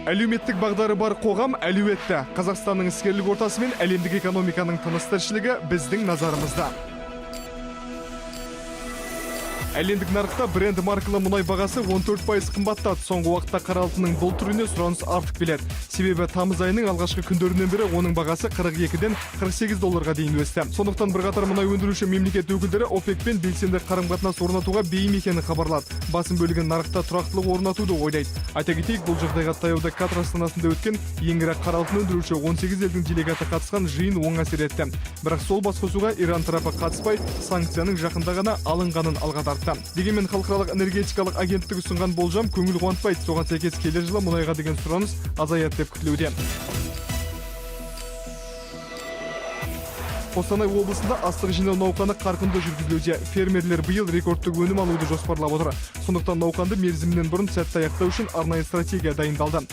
Әлеуметтік бағдары бар қоғам әлеуетті. Қазақстанның іскерлік ортасы мен әлемдік экономиканың тыныс тіршілігі біздің назарымызда. Әлемдік нарықта бренд маркалы мұнай бағасы 14% қымбаттады. Соңғы уақытта қара алтынның бұл түріне сұраныс артып келеді. Себебі тамыз айының алғашқы күндерінен бері оның бағасы 42-ден 48 долларға дейін өсті. Сондықтан бірқатар мұнай өндіруші мемлекет өкілдері ОПЕК-пен белсенді қарым-қатынас орнатуға бейім екенін хабарлады. Басым бөлігі нарықта тұрақтылық орнатуды ойлайды. Айта кетейік, бұл жағдайға таяуда Катар астанасында өткен ең ірі қара алтын өндіруші 18 елдің делегаты қатысқан жиын оң әсер етті. Бірақ сол басқосуға Иран тарапы қатыспай, санкцияның жақында ғана алынғанын алға тартты. Дегенмен халықаралық энергетикалық агенттік ұсынған болжам көңіл қуантпайды. Соған сәйкес келер жылы мұнайға деген сұраныс азаяды деп күтілуде. Қостанай облысында астық жинау науқаны қарқынды жүргізілуде. Фермерлер биыл рекордтық өнім алуды жоспарлап отыр. Сондықтан науқанды мерзімінен бұрын сәтті аяқтау үшін арнайы стратегия дайындалды.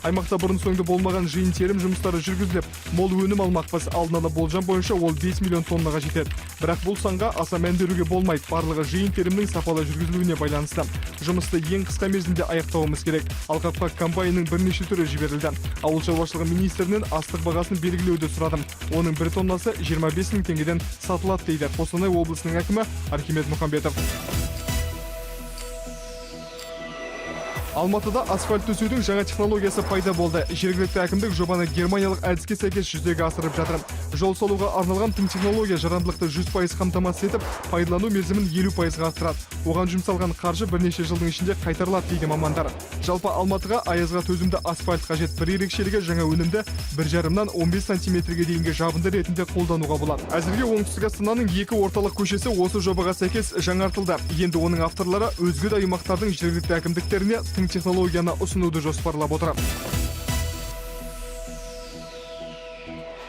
Аймақта бұрын соңды болмаған жиын терім жұмыстары жүргізіліп, мол өнім алмақпыз. Алдын ала болжам бойынша ол 5 миллион тоннаға жетеді. Бірақ бұл санға аса мән беруге болмайды. Барлығы жиын терімнің сапалы жүргізілуіне байланысты. Жұмысты ең қысқа мерзімде аяқтауымыз керек. Алқапқа комбайнның бірнеше түрі жіберілді. Ауыл шаруашылығы министрінен астық бағасын белгілеуді сұрадым. Оның бір тоннасы 25 мың теңгеден сатылады, дейді Қостанай облысының әкімі Архимед Мұхамбетов. Алматыда асфальт төсеудің жаңа технологиясы пайда болды. Жергілікті әкімдік жобаны германиялық әдіске сәйкес жүзеге асырып жатыр. Жол салуға арналған тың технология жарамдылықты 100% қамтамасыз етіп, пайдалану мерзімін 50%-ға арттырады. Оған жұмсалған қаржы бірнеше жылдың ішінде қайтарылады, дейді мамандар. Жалпы Алматыға аязға төзімді асфальт қажет. Бір ерекшелігі, жаңа өнімді 1,5-нан 15 сантиметрге дейінгі жабынды ретінде қолдануға болады. Әзірге оңтүстік астананың екі орталық көшесі осы жобаға сәйкес жаңартылды. Енді оның авторлары өзге де аймақтардың жергілікті әкімдіктеріне тың технологияны ұсынуды жоспарлап отыр.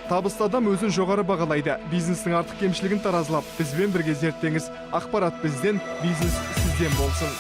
Табысты адам өзін жоғары бағалайды. Бизнестің артық кемшілігін таразылап, бізбен бірге зерттеңіз. Ақпарат бізден, бизнес сізден болсын.